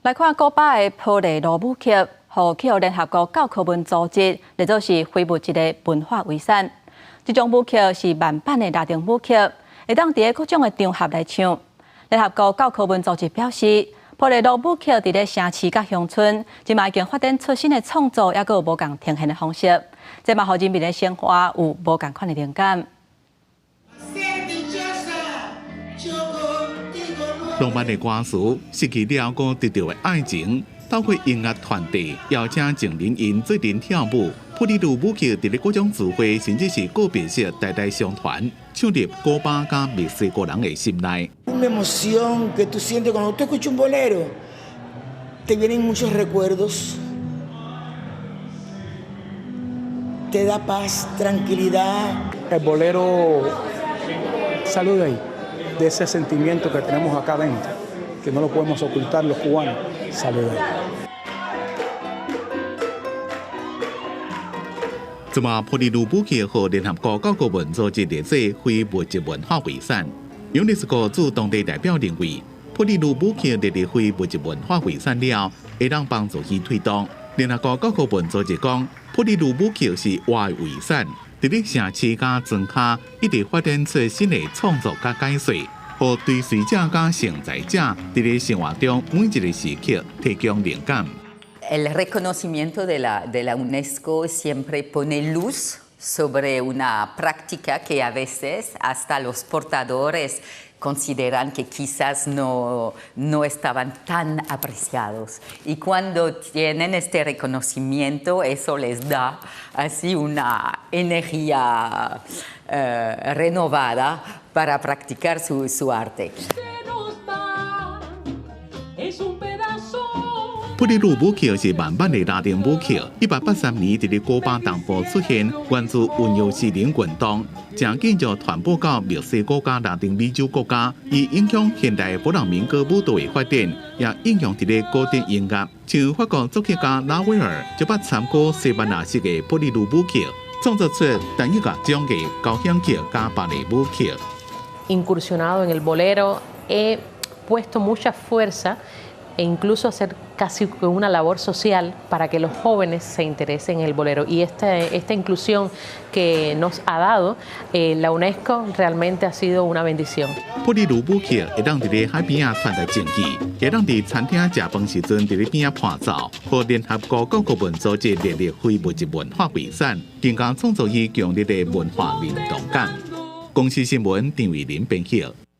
來看古巴的波麗羅舞曲，予去予聯合國教科文組織列做是非物質的文化遺產。這種舞曲是慢板的拉丁舞曲，會當佇各種的場合來唱。聯合國教科文組織表示，波麗羅舞曲佇咧城市佮鄉村，這馬已經發展出新的創作，猶閣有無仝呈現的方式，這嘛予人民的生活有無仝款的靈感。浪漫的歌詞，失去了閣得著的愛情，透過音樂傳遞，邀請情人𪜶做陣跳舞。波麗羅舞曲佇咧各種聚會，甚至是告別式，代代相傳，唱入古巴佮墨西哥人的心內。 Una emoción que tú sientes cuando tú escuchas un bolero, te vienen muchos recuerdos, te da paz, tranquilidad. El bolero sale de ahí, de ese sentimiento que tenemos acá adentro, que no lo podemos ocultar los cubanos, sale de ahí. 這馬波麗羅舞曲予聯合國教科文組織列做非物質文化遺產。尤涅斯科駐當地代表認為，波麗羅舞曲列入非物質文化遺產了，會當幫助去推動。聯合國教科文組織講，波麗羅舞曲是活的遺產，佇咧城市佮莊跤一直發展出新的創作佮解說，予追隨者佮承載者佇咧生活中每一个時刻提供靈感。 El reconocimiento de la UNESCO siempre pone luz sobre una práctica que a veces hasta los portadores consideran que quizás no estaban tan apreciados. Y cuando tienen este reconocimiento, eso les da así una energía renovada para practicar su arte. 波麗羅舞曲是慢板的拉丁舞曲，1883年佇咧古巴東部出現，源自溫柔詩人運動，誠緊就傳播到墨西哥佮拉丁美洲國家，伊影響現代佛朗明哥舞蹈的發展，也應用佇咧古典音樂。像法國作曲家拉威爾就捌參考西班牙式的波麗羅舞曲，創作出單一樂章的交響曲佮芭蕾舞曲。 Incursionado en el bolero, he puesto mucha fuerza e incluso hacer casi una labor social para que los jóvenes se interesen en el bolero. Y esta inclusión que nos ha dado la UNESCO realmente ha sido una bendición. 波麗羅舞曲會當佇咧海邊仔傳達情意，會當佇餐廳食飯時陣佇咧邊仔伴奏，予聯合國教科文組織列入非物質文化遺產，更加創造伊強烈的文化認同感。公視新聞張偉林編譯。